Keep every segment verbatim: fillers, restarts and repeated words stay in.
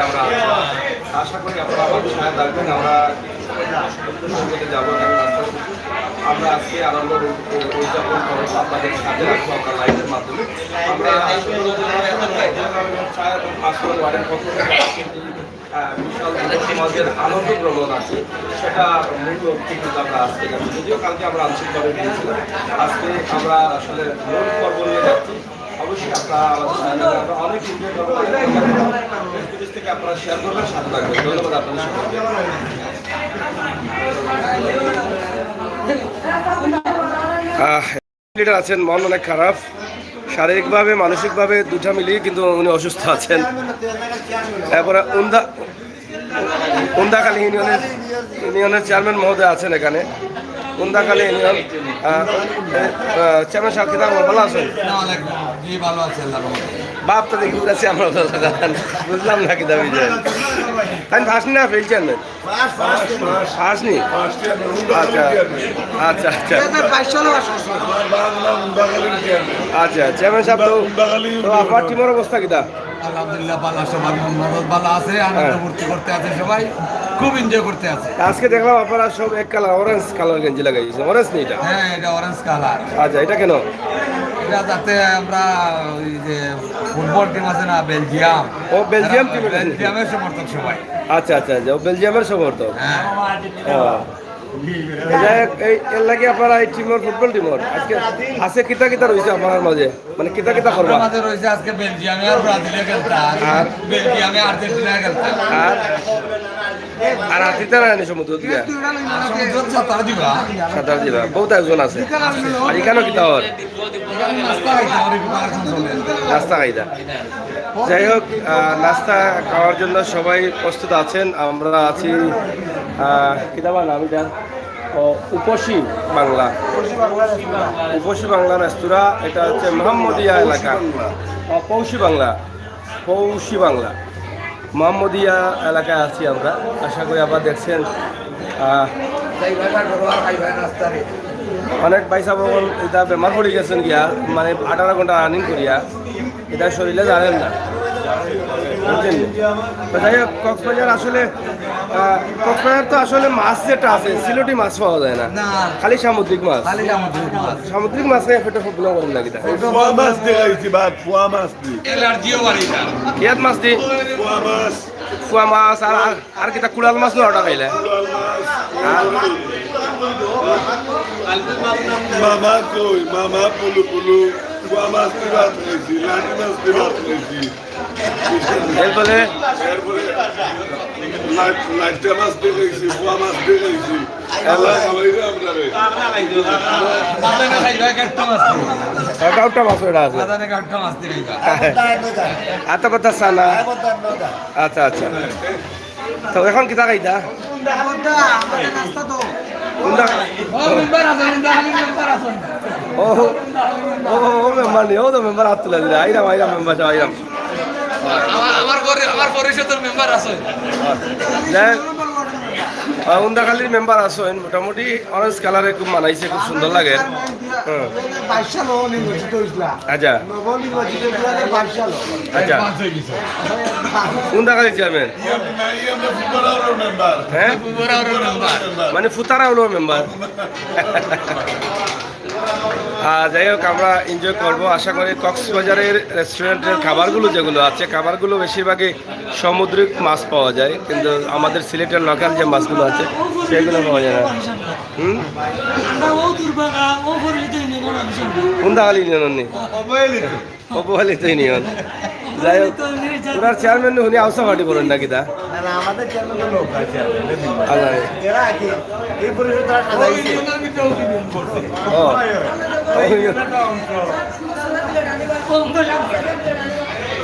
আমরা আশা করি আপনারা আমাদের সাথে থাকবেন। আমরা কিছু সময় সঙ্গে যাবো। আমরা আজকে আনন্দ উদযাপন করবো, আপনাদের সাথে রাখবো আমরা লাইভের মাধ্যমে। আমরা আশা করি যে প্রায় পাঁচশো ওয়ার্ডের পক্ষ থেকে আহ, বিশাল যুব সমাজের আনন্দ প্রবণ আছে, সেটা মূল লক্ষ্যে কিন্তু আমরা আজকে যাচ্ছি। যদিও কালকে আমরা আংশিকভাবে গিয়েছিলাম, আজকে আমরা আসলে মূল পর্ব নিয়ে যাচ্ছি। অবশ্যই আপনারা আমাদের সাথে থাকবেন। আমরা অনেক এনজয় করবো। Facebook থেকে আপনারা শেয়ার করবেন, সাথে থাকবেন। ধন্যবাদ আপনাদের সকলকে। আহ, লিডার আছেন, মন অনেক খারাপ, শারীরিকভাবে মানসিকভাবে দুটা মিলিয়ে কিন্তু উনি অসুস্থ আছেন। এরপরে উন্দা উন্দাখালী ইউনিয়নের ইউনিয়নের চেয়ারম্যান মহোদয় আছেন এখানে। উন্দাখালী ইউনিয়ন, আহ, আহ, চেয়ারম্যান সাহেব, কিতা খবর, ভালা আছইন? জি, ভালা আছি, আল্লাহর রহমতে। বাপ তো দেখি উড়াছি আমরা, বুঝলাম না কিতা বিষয়। তাই ফার্স্ট না ফেল চেয়ারম্যান? ফার্স্ট নি? আচ্ছা, আচ্ছা, আচ্ছা। আচ্ছা, চেয়ারম্যান সাহেব তো, তো আপনার টিমের অবস্থা কিতা? আলহামদুলিল্লাহ, ভালা, সবার মন মেজাজ ভালা আছে, আনন্দ হ্যাঁ। ফুর্তি করতে আছে সবাই, খুব এনজয় করতে আছে। আজকে দেখলাম আপনারা সব এক কালার, অরেঞ্জ কালার গেঞ্জি লাগাইছেন, অরেঞ্জ নি এটা? হ্যাঁ, এটা অরেঞ্জ কালার। আচ্ছা, এটা কেন? এটা যাতে আমরা ওই যে ফুটবল টিম আছে না, বেলজিয়াম, ও, বেলজিয়াম এরা টিমের। বেলজিয়ামের সমর্থক সবাই। আচ্ছা, আচ্ছা, আচ্ছা, ও বেলজিয়ামের সমর্থক। হ্যাঁ। ও। যাই হোক, এই এর লাগি আপনারা এই টিমের, ফুটবল টিমের আজকে আছে কিতা কিতা রইছে আপনার মাঝে? মানে কিতা কিতা করবা? আমাদের রইছে আজকে বেলজিয়ামে আর ব্রাজিলে খেলতা, আর? বেলজিয়ামে আর্জেন্টিনা খেলতা। আর? আর আতিতা না আনি সমুদ্র দিয়া? সমুদ্র সাঁতার দিবা। সাঁতার দিবা। বহুত আয়োজন আছে। আর এখানেও কিতা হয়? এখানে নাস্তা খাইতে হবে, preparation চলে। নাস্তা খাইতা। যাই হোক, আহ, নাস্তা খাওয়ার জন্য সবাই প্রস্তুত আছেন। আমরা আছি, আহ, কিতা বা নাম এটা? ও, উপসী বাংলা। উপসী বাংলা রেস্তোরাঁ, এটা হচ্ছে মোহাম্মদিয়া এলাকা। ও, পৌষী বাংলা, পৌষী বাংলা, মোহাম্মদিয়া এলাকায় আছি আমরা। আশা করি আপনারা দেখছেন, আহ, অনেক ভাই সাহেব অকল এটা বেমার পড়ি গেছেন গিয়া, মানে আঠারো ঘন্টা রানিং করিয়া। এটা শরীরে জানেন না, বুঝছেন? তো যাই হোক, কক্সবাজার আসলে, আহ, কক্সবাজার তো আসলে মাছ যেটা আছে, সিলেটি মাছ পাওয়া যায় না, না। খালি সামুদ্রিক মাছ। খালি সামুদ্রিক মাছ। সামুদ্রিক মাছ খাইয়া পেটর problem করেন না কিতা? পোয়া মাছ দেখাইছি বা পোয়া মাছ দি। অ্যালার্জিও বাড়ি না। ইয়াত মাছ দি? পোয়া মাছ। পোয়া মাছ আর, আর, আর কিতা কুড়াল মাছ না ওটা খাইলে? কুড়াল মাছ। হ্যাঁ। মামা কই? মামা পুলু পুলু। পোয়া মাছ দি ভাত খাইছি, লাটি মাছ দি ভাত খাইছি। এরপরে? এরপরে লা-, লাইটা মাছ দি খাইছি, পোয়া মাছ দি খাইছি। আল্লাহ খাওয়াইবে আমরারে। মাদানে খাইবা, একটা মাছ দিবা। একটা মাছ ওটা আছে। মাদানে একটা মাছ দিবা। আতা পাতা সানা। আচ্ছা, আচ্ছা। তো এখন কিতা খাইতা? কোনটা? ও, মেম্বার আছে, মেম্বার আছে। ও, ও, ও, মেম্বার নি, ও তো মেম্বার হাত তুলে দিলে। আইরাম, আইরাম, মেম্বার সাহেব, আইরাম। আমার, আমার পরি-, আমার পরিষদের মেম্বার আছে। যাই হোক, আহ, উন্দাখালীর মেম্বার আছইন, মোটামুটি অরেঞ্জ কালারে খুব মানাইছে, খুব সুন্দর লাগে। হুম। বাইশ সাল ও নির্বাচিত হয়েছিল। আচ্ছা। নবনির্বাচিত দুই হাজার বাইশ সাল। আচ্ছা। উন্দাখালীর চেয়ারম্যান? হ্যাঁ? মানে ফুতারা হলো মেম্বার। আহ, যাই হোক, আমরা এনজয় করবো। আশা করি কক্সবাজারের রেস্টুরেন্টের খাবারগুলো যেগুলো আছে, খাবারগুলো বেশিরভাগই সামুদ্রিক মাছ পাওয়া যায়, কিন্তু আমাদের সিলেটের লোকাল যে মাছগুলো আছে, সেগুলো পাওয়া যায় না। হুম? কোনটা খালি নিয়ে নেননি? অবহেলিত ইউনিয়ন। যাই হোক, ওনার চেয়ারম্যান উনি আউসা পার্টি বলেন নাকি তা? না, না, আমাদের চেয়ারম্যান তো লোক আছে, আল্লাহ। এরা কি? এই পরিষদ তারা সাজাইছে। ও।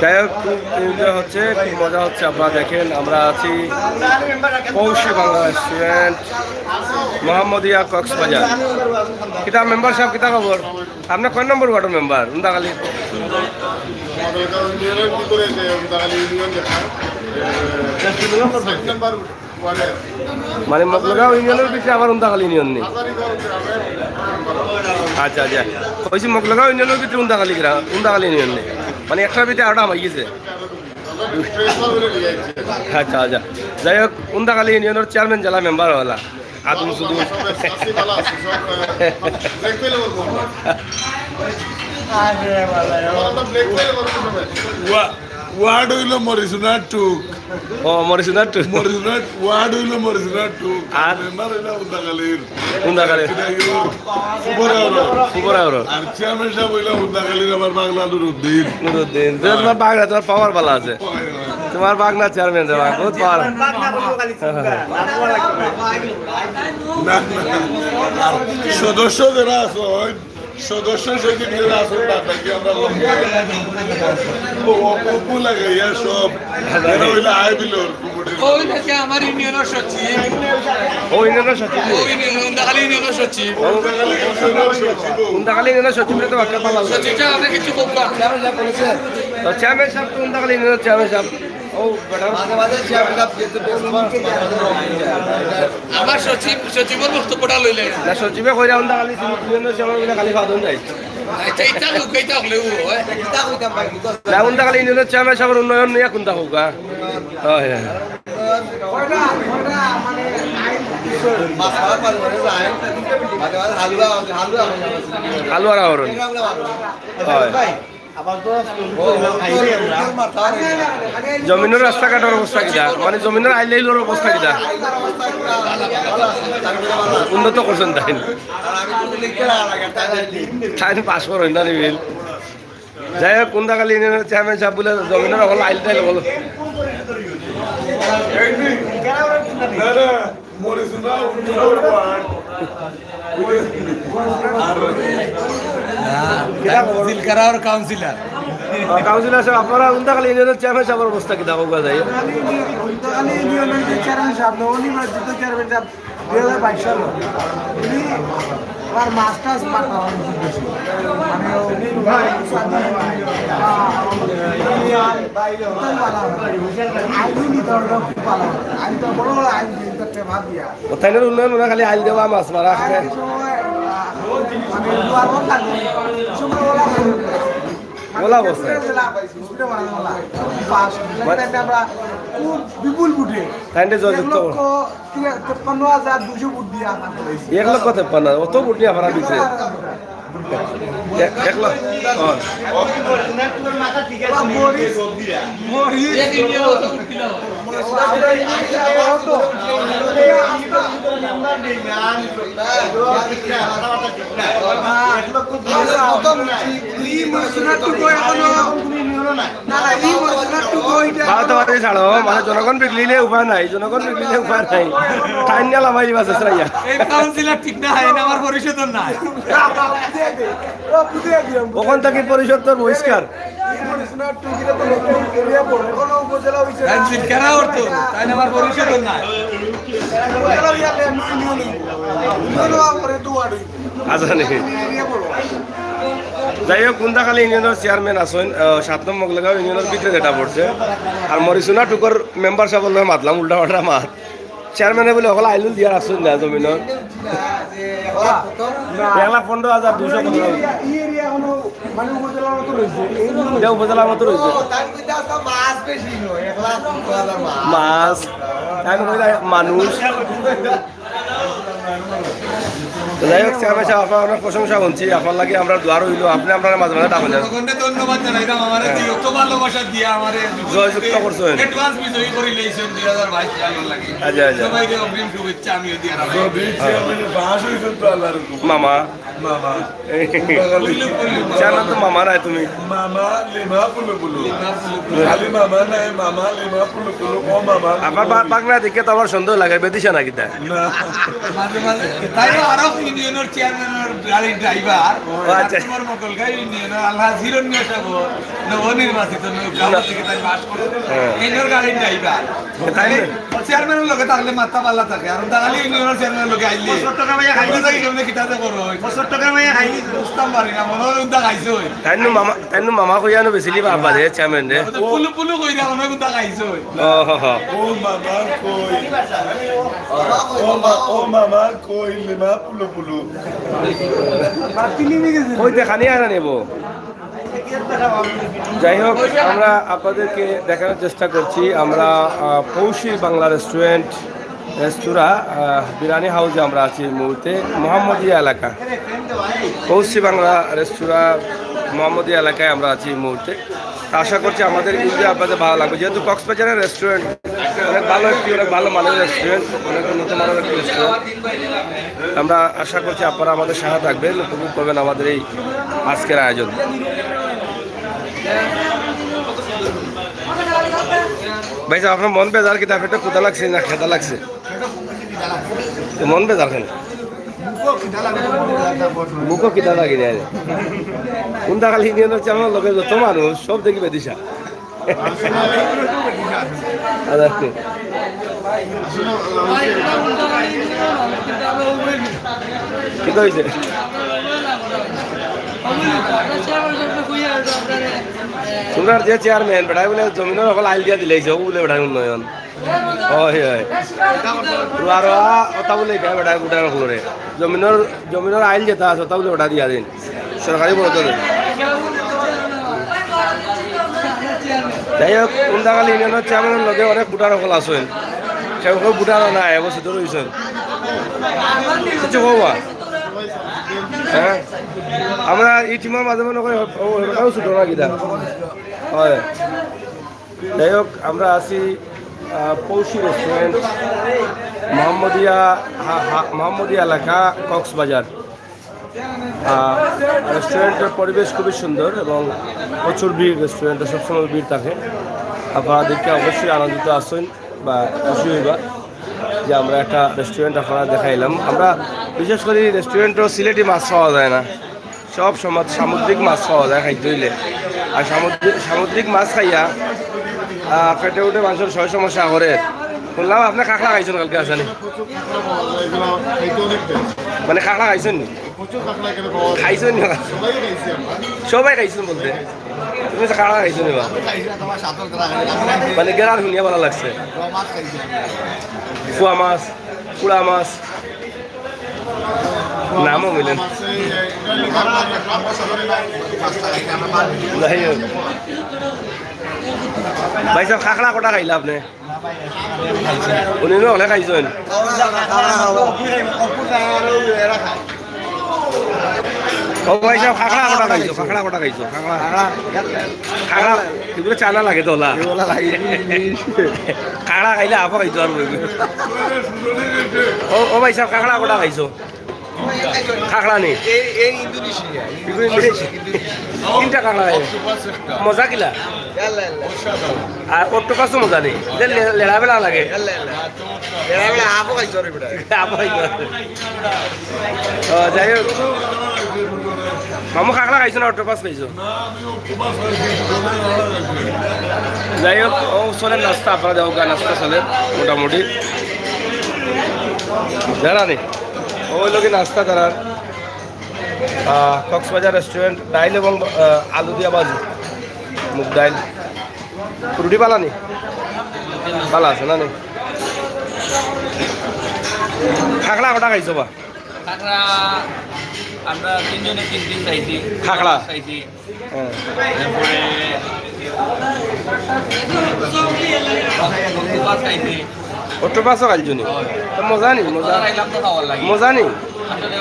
যাই হোক, খুব এনজয় হচ্ছে, খুব মজা হচ্ছে। আপনারা দেখেন, আমরা আছি পৌষী বাংলা রেস্টুরেন্ট, মোহাম্মদিয়া, কক্সবাজার। কিতা মেম্বার সাহেব, কিতা খবর? আপনার কয় নম্বর ওয়ার্ডের মেম্বার উন্দাখালী? মডেলগাঁও ইউনিয়নের ভিতরে যে উন্দাখালী ইউনিয়ন যেটা, এ, সাত নম্বর। মানে মগলগাঁও ইউনিয়নের ভিতরে আবার উন্দাখালী ইউনিয়ন নি? আচ্ছা, আচ্ছা। কইছি মগলগাঁও ইউনিয়নের ভিতরে উন্দাখালী গ্রাম, উন্দাখালী ইউনিয়ন নি? মানে একটার ভিতরে আরোটা হামাই গেছে। আচ্ছা, আচ্ছা। যাই হোক, উন্দাখালী ইউনিয়নের চেয়ারম্যান জেলা মেম্বার হলা। আদম শুধু। ওয়া-, ওয়ার্ড হইল মরিসুনা টু। ও, মরিসুনা টু। মরিসুনা, ওয়ার্ড হইল মরিসুনা টু। আর? মেম্বার হইল উন্দাখালীর। উন্দাখালীর। কিনা ইয়ো? ফুবরা ওরো। ফুবরা ওরো। আর চেয়ারম্যান সাহেব হইল উন্দাখালীর আমার বাংলা নুরুদ্দিন। নুরুদ্দিন। তো তোমার বাংলা, তোমার পাওয়ার ভালো আছে। তোমার বাংলা চেয়ারম্যান রে, বহুত পাওয়ার। না, না। আর সদস্য যারা আছে, সদস্য সচিব যারা আছে, তাদেরকে আমরা লগে। ও, ও, অপু লাগাইয়া সব। এরা হইলে আয় দিল। ওই দেখে আমার ইউনিয়নের সচিব। ও, ইউনিয়নের সচিব? ও, ইউনিয়ন, উন্দাখালী ইউনিয়নের সচিব। উন্দাখালী ইউনিয়নের সচিব তো একটা পালা। সচিব সাহেব, আপনি কিছু বলবেন? তো চেয়ারম্যান সাহেব তো উন্দাখালী ইউনিয়নের চেয়ারম্যান সাহেব। ও, বেটা। মাঝে মাঝে চেয়ারম্যান সাহেব যেতে ব্যস্ত। আমার সচিব, সচিবের বক্তব্যটা লইলে। না, সচিবে কইরা উন্দাখালী ইউনিয়নের চেয়ারম্যান বলে খালি ফাদন যাই। আচ্ছা, ইটা হোক, ইটা হলে ও, হ্যাঁ। না, উন্দাখালী ইউনিয়নের চেয়ারম্যান সাহেবের উন্নয়ন নিয়ে কোনটা হোক, হ্যাঁ? হয়, হয়। হালুয়ারা হরণ। হয়। জমিনের রাস্তাঘাটের অবস্থা কিতা? মানে জমিনের আইল আইলর অবস্থা কিতা? উন্নত করছেন তাই? তাই পাস করইন না নিবিল। যাই হোক, কুন্দাখালী ইউনিয়নের চেয়ারম্যান সাহেব বলে জমিনের অকল আইল টাইল অকল। না, না, মরিসুনা উত্তর ওয়ার্ড। না, কাউন্সিল কারা আর কাউন্সিলর? আহ, কাউন্সিলর সাহেব, আপনারা উন্দাখালী ইউনিয়নের চেয়ারম্যান সাহেবের অবস্থা কিতা? উন্দাখালী ইউনিয়নের যে চেয়ারম্যান সাহেব, নবনির্বাচিত চেয়ারম্যান সাহেব, দুই হাজার বাইশ সালে উনি আমার মাস্টার্স পাঠানো উচিত ছিল। মানে, উনি স্বাধীন, আহ, ইউনিয়ন, ইউনিয়ন, আইনি নিতে হবে, খুব ভালো। আইন তো বড় বড় আইন দিন, তো টেবা দিয়া। ও, তাইলে উন্নয়ন মনে হয় খালি আইল দেওয়া, মাছ মারা, আইন খায়। সময়, আহ, মানে, দুয়ার বন্ধ থাকে। সময় ওলা বলে। ওলা বলছে। স্কুলে বানানো ওলা। পাস। মানে, আমরা খুব বিপুল ভোটে। তাইলে জয়যুক্ত এক লক্ষ তিপ্পান্ন হাজার দুইশো ভোট দিয়া আমরা করেছি। এক লক্ষ তিপ্পান্ন, অত ভোট নিয়া আমরা দিতে। এক, এক লক্ষ, ও। মরিচ। মরিচ। ভারত আমাদের ছাড়ো, মানে জনগণ বিগলিলে উপায় নাই, জনগণ বিগলিলে উপায় নাই। টাইম নিয়ে লামাই দিবা শেষ রাইয়া। এই কাউন্সিলর ঠিক না, এই আমার পরিষদর নাই। ওখান থেকে পরিষদ তোর বহিষ্কার। কাউন্সিল কেনা করতো, তাই আমার পরিষদর নাই। আচ্ছা, নাকি? যাই হোক, কুন্দাখালী ইউনিয়নের চেয়ারম্যান আছেন, আহ, সাত নম্বর মগলগাঁও ইউনিয়নের ভিতরে যেটা পড়ছে। আর মরিসুনা টুকর মেম্বার সাহেব বললে মাতলাম, উল্টা পাল্টা মাত। চেয়ারম্যানে বলে, "হকল আইলুল দিয়ার আছেন না জমিন।" এক লাখ পনেরো হাজার দুইশো কত? এটা উপজেলার মতো রয়েছে। মাছ। তাই কইরা মানুষ। তো যাই হোক, চেয়ারম্যান সাহেব, আপনার অনেক প্রশংসা শুনছি, আপনার লাগি আমরা দোয়া রইল, আপনি আমরা মাঝে মাঝে ডাকবেন। জনগণকে ধন্যবাদ জানাইলাম, আমার হ্যাঁ। যত ভালোবাসা দিয়া আমার জয়যুক্ত করছেন। অ্যাডভান্স বিজয়ী করে লইছেন দুই হাজার বাইশ সালের লাগি। আচ্ছা, আচ্ছা। সবাইকে অগ্রিম শুভেচ্ছা আমিও দিয়ে রাখি। যদি চেয়ারম্যানে পাস হইছেন তো আল্লাহর হুকুম। মামা। মামা। চেয়ারম্যান তো মামা নাই তুমি। মামা, লিমা, পুলু, পুলু। খালি মামা নাই, মামা, লিমা, পুলু, পুলু, ও মামা। আমার বা-, বাংলা দেখে তো আমার সন্দেহ লাগে, বেদিশা নাকি তা? না। মাঝে মাঝে। তাই আরো ইউনিয়নের চেয়ারম্যানের গাড়ির ড্রাইভার, ও, আচ্ছা। তোমার মকলগাঁও ইউনিয়নের আলহাজ হিরণ্য সাগর, নবনির্বাচিত নৌকা না। থেকে তাই পাস করে। হ্যাঁ। ইউনিয়নের গাড়ির ড্রাইভার। তাই তাইলে না? চেয়ারম্যানের লগে থাকলে মাথা ভালা থাকে, আর দাগালি ইউনিয়নের চেয়ারম্যানের লগে আইলে চট্টগ্রামে খাইলে আমরা থাকি কেমনে কিতাতে করো? চট্টগ্রামে খাইলে বুঝতাম পারি না, মনে হয় উন্দা খাইছে ওই। তাইনু মামা, তাইনু মামা কইয়া নো বেশি লিবা আব্বা দে চেয়ারম্যান রে। পুলু পুলু কইরা মনে হয় উন্দা খাইছে ওই। ও হো হো। ও মামা কই? ও মা-, ও মামা কই লিমা পুলু পুলু। ওই দেখানি আর নেব। যাই হোক, আমরা আপনাদেরকে দেখানোর চেষ্টা করছি, আমরা, আহ, পৌষি বাংলা রেস্টুরেন্ট, রেস্তোরাঁ, আহ, বিরিয়ানি হাউসে আমরা আছি এই মুহূর্তে, মোহাম্মদিয়া এলাকা। পৌষি বাংলা রেস্তোরাঁ, মোহাম্মদিয়া এলাকায় আমরা আছি এই মুহূর্তে। তা আশা করছি আমাদের ভিডিও আপনাদের ভালো লাগবে, যেহেতু কক্সবাজারের রেস্টুরেন্ট অনেক ভালো একটি, অনেক ভালো মানের রেস্টুরেন্ট, অনেক উন্নত মানের একটি রেস্টুরেন্ট। আমরা আশা করছি আপনারা আমাদের সাথে থাকবেন, উপভোগ করবেন আমাদের এই আজকের আয়োজন। ভাই সাহেব, আপনার মন বেজার কিতা? পেটে ক্ষুধা লাগছে না খেদা লাগছে? তো মন বেজার কেন? মুখো কিতা লাগে না? কোনটা খালি ইউনিয়নের চেয়ারম্যান লগে যত মানুষ, সব দেখি বেদিশা। আচ্ছা। কিতা হইছে? তোমরার যে চেয়ারম্যান, বেটায় বুলে জমিনর হকল আইল দিয়া দিলাইছে, ও বুলে বেটায় উন্নয়ন। অয়, অয়। রোয়া রোয়া, ওটা বুলে ইটা বেটায় গুটার হকলরে। জমিনর, জমিনর আইল যেটা আছে, ওটা বুলে বেটায় দিয়া দিন। সরকারি বরাদ্দ দেন। যাই হোক, উন্দাখালী ইউনিয়নের চেয়ারম্যানের লগে অনেক ভোটার হকল আছইন। সে হকল ভোটার না, অবস্থিত রইছইন। কিছু কওয়া? হ্যাঁ? আমরা এই টিমর মাঝে মনে করি, ও, ওটাও ছুটো না কিতা? অয়। যাই হোক, আমরা আছি, আহ, পৌষি রেস্টুরেন্ট, মোহাম্মদিয়া, হা-, হা-, মোহাম্মদিয়া এলাকা, কক্সবাজার। আহ, রেস্টুরেন্টের পরিবেশ খুবই সুন্দর এবং প্রচুর ভিড়, রেস্টুরেন্টে সবসময় ভিড় থাকে। আপনারা দেখে অবশ্যই আনন্দিত আছেন বা খুশি হইবা যে আমরা একটা রেস্টুরেন্ট আপনারা দেখাইলাম। আমরা বিশেষ করি রেস্টুরেন্টও সিলেটি মাছ পাওয়া যায় না, সব সময় সামুদ্রিক মাছ পাওয়া যায় খাইতে হইলে। আর সামুদ্রিক, সামুদ্রিক মাছ খাইয়া, আহ, পেটে উঠে মানুষের সয় সমস্যা করে। শুনলাম আপনি কাঁকড়া খাইছেন কালকে, আছেন? প্রচুর কাঁকড়া পাওয়া যায়, এগুলো খাইতে অনেক টেস্ট। মানে কাঁকড়া খাইছেন নি? প্রচুর কাঁকড়া এখানে পাওয়া যায়। খাইছেন নি? সবাই খাইছি আমরা। সবাই খাইছেন বলতে? তুমি তো কাঁকড়া খাইছো নি বা? আমি খাইছি না, তোমার সাথে তো রাখা যায়। মানে গেরার শুনিয়া ভালো লাগছে। রৌ মাছ খাইছি আমরা। ফুয়া মাছ, কুড়া মাছ। নামও মিলেন। যাই হোক। ভাই সাহেব, কাঁকড়া কটা খাইলা আপনি? উনি না অনেক খাইছেন। ও ভাই সাহেব, কাঁকড়া কটা খাইছো? কাঁকড়া কটা খাইছো? কাঁকড়া। কাঁকড়া, এগুলো চানা লাগে তো, ওলা। এগুলো লাগে। কাঁকড়া খাইলে আপা খাইতো আর বলবি। ও, ও ভাই সাহেব, কাঁকড়া কটা খাইছো? কাঁকড়া নি? এই, এই ইন্দোনেশিয়া। ইন্দোনেশিয়া। তিনটা কাঁকড়া খাইছো। মজা কিলা? আর অক্টোপাসও মজা নি? যে লে-, লেড়া বেড়া লাগে। এরা বেটা হাফও খাইছো রে বেটা। হাফও খাইছো। ও, যাই হোক। মামু কাঁকড়া খাইছো না অক্টোপাস খাইছো? যাই হোক, ও চলে নাস্তা, আপনারা দেখো গা, নাস্তা চলে মোটামুটি। জানা নি? ও হইলো কি নাস্তা তারার, আহ, কক্সবাজার রেস্টুরেন্ট, ডাইল এবং, আহ, আলু দিয়া ভাজি, মুগ ডাইল। রুটি বালা নি? বালা আছে না নি? কাঁকড়া কটা খাইছো বা? কাঁকড়া আমরা তিনজনে তিন পিস খাইছি। কাঁকড়া? খাইছি। হ্যাঁ। তারপরে অক্টোপাস খাইছি। অক্টোপাসও খাইছো নি? তো মজা নি? মজা? খাইলাম তো খাওয়ার লাগি। মজা নি? আসলে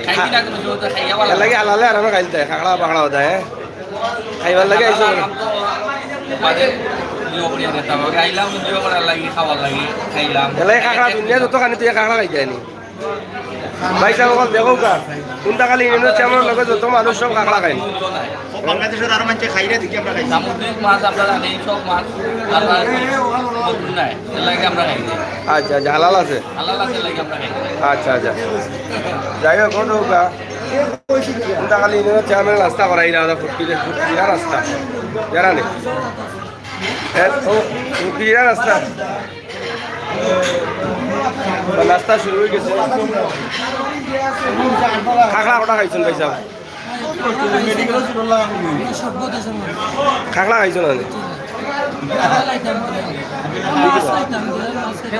খাইছি না কোনো সময়, তো খাইয়া ভালো এর লাগি লাগে। আলালে আর আমরা খাইতে, কাঁকড়া পাকড়া হতা, হ্যাঁ? খাইবার লাগি আইছো? খাইলাম তো বাদে enjoy করিয়া দিতাম। আগে আইলাম enjoy করার লাগি, খাওয়ার লাগি, খাইলাম। এলাই কাঁকড়া দুনিয়া যত খানি তুই কাঁকড়া খাইতে আনি। ভাই সাহেব, অখন দেখউক্কা, কুন্তাখালী ইউনিয়নর চেয়ারম্যানর লগে যত মানুষ সব খাকড়া খাইন। ও বাংলাদেশর আরো মানষে খাইরা দেখি আমরা খাইছি। সামুদ্রিক মাছ আপনারা নেই, সব মাছ আপনারা নাই, এর লাগি আমরা খাইছি। আচ্ছা, আচ্ছা, হালাল আছে। হালাল আছে, এর লাগি আমরা খাইছি। আচ্ছা, আচ্ছা, যাই হোক, অউ দেখউক্কা, কুন্তাখালী ইউনিয়নর চেয়ারম্যানে রাস্তা করাইরা, ওরা ফুটকিরে, ফুটকিরা রাস্তা, জানা নেই। এ, ও, ফুটকিরা রাস্তা। নাস্তা শুরু অই গেছে। খাকড়া কটা খাইছইন ভাই সাহেব? খাকড়া খাইছইন না?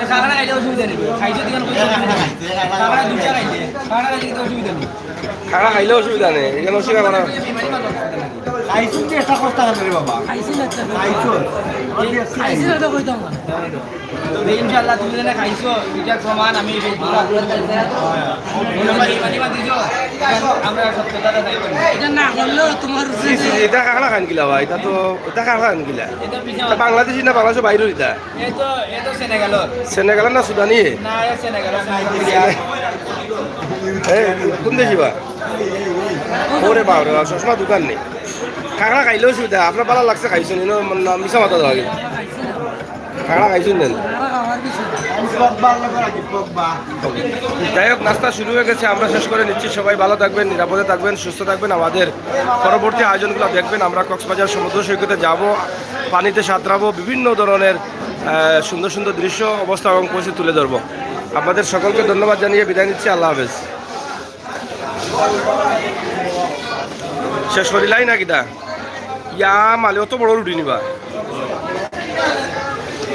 খাকড়া খাইলে অসুবিধা নেই। খাইছো দিকে অসুবিধা নেই। খাকড়া দুইটা খাইলে, খাকড়া খাইলে কিন্তু অসুবিধা নেই। খাকড়া খাইলে অসুবিধা নেই, ইখান অস্বীকার করা। খাইছইন তো একটা কথা আছে রে বাবা। খাইছি না তো। খাইছো। খাইছি না তো কইতাম না। তবে ইনশাআল্লাহ তুমি যেন খাইছো, এটার প্রমাণ আমি Facebook-এ upload করবো। তোমরা বেইমানি বাদ দিছো, আমরা সত্যতাটা যাই বলি। এটা না করলেও তোমার উচিত। জি, জি, ইটা খাকড়া খাইন কিলা ভাই? ইটা তো, ইটা খাকড়া খাইন কিলা? এটা বিশাল। ইটা বাংলাদেশি না বাংলাদেশর বাইরর ইটা? এ তো, এ তো সেনেগালর। সেনেগালর না সুদানি? না, এ সেনেগালর, সেনেগালর। এ, কুন দেশি বা? ওরে বাপ রে বাপ, চশমা দোকান নেই। খাকড়া খাইলে অসুবিধা, আপনার ভালা লাগছে খাইছইন, ইনো না মিছা মাত দেওয়া লাগে। খাকড়া খাইছইন না? যাই হোক, নাস্তা শুরু হয়ে গেছে, আমরা শেষ করে নিচ্ছি। সবাই ভালো থাকবেন, নিরাপদে থাকবেন, সুস্থ থাকবেন। আমাদের পরবর্তী আয়োজনগুলো দেখবেন। আমরা কক্সবাজার সমুদ্র সৈকতে যাব, পানিতে সাঁতরাবো, বিভিন্ন ধরনের, আহ, সুন্দর সুন্দর দৃশ্য, অবস্থা এবং পরিস্থিতি তুলে ধরবো। আপনাদের সকলকে ধন্যবাদ জানিয়ে বিদায় নিচ্ছি। আল্লাহ হাফেজ। শেষ করিলাই না কিতা? ইয়া মালে, অত বড় রুটি নিবা?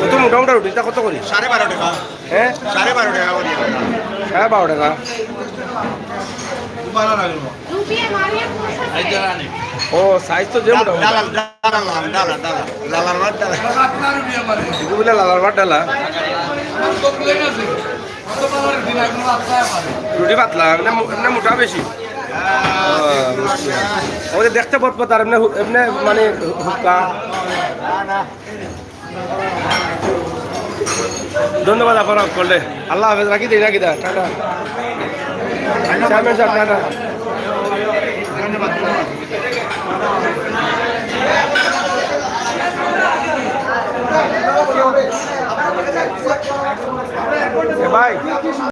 অত মোটা মোটা রুটি, ইটা কত করি? সাড়ে বারো টেকা। হ্যাঁ? সাড়ে বারো টেকা করি। সাড়ে বারো টেকা। ভালো লাগলো। ও, সাইজ তো যে মোটা মোটা। ডালা, ডালা, ডালা, ডালা, ডালা, ডালা। এগুলো লালার ভাত ডালা। রুটি পাতলা, এমনে মো-, এমনে মোটা বেশি। ও, বুঝছি। আমাদের দেখতে পথ পথ আর এমনে হু-, এমনে মানে হুক্কা। ধন্যবাদ আপনারা করলে। আল্লাহ হাফেজ, রাখি দেই নাকি দা? টাটা। চেয়ারম্যান সাহেব, টাটা। এ ভাই,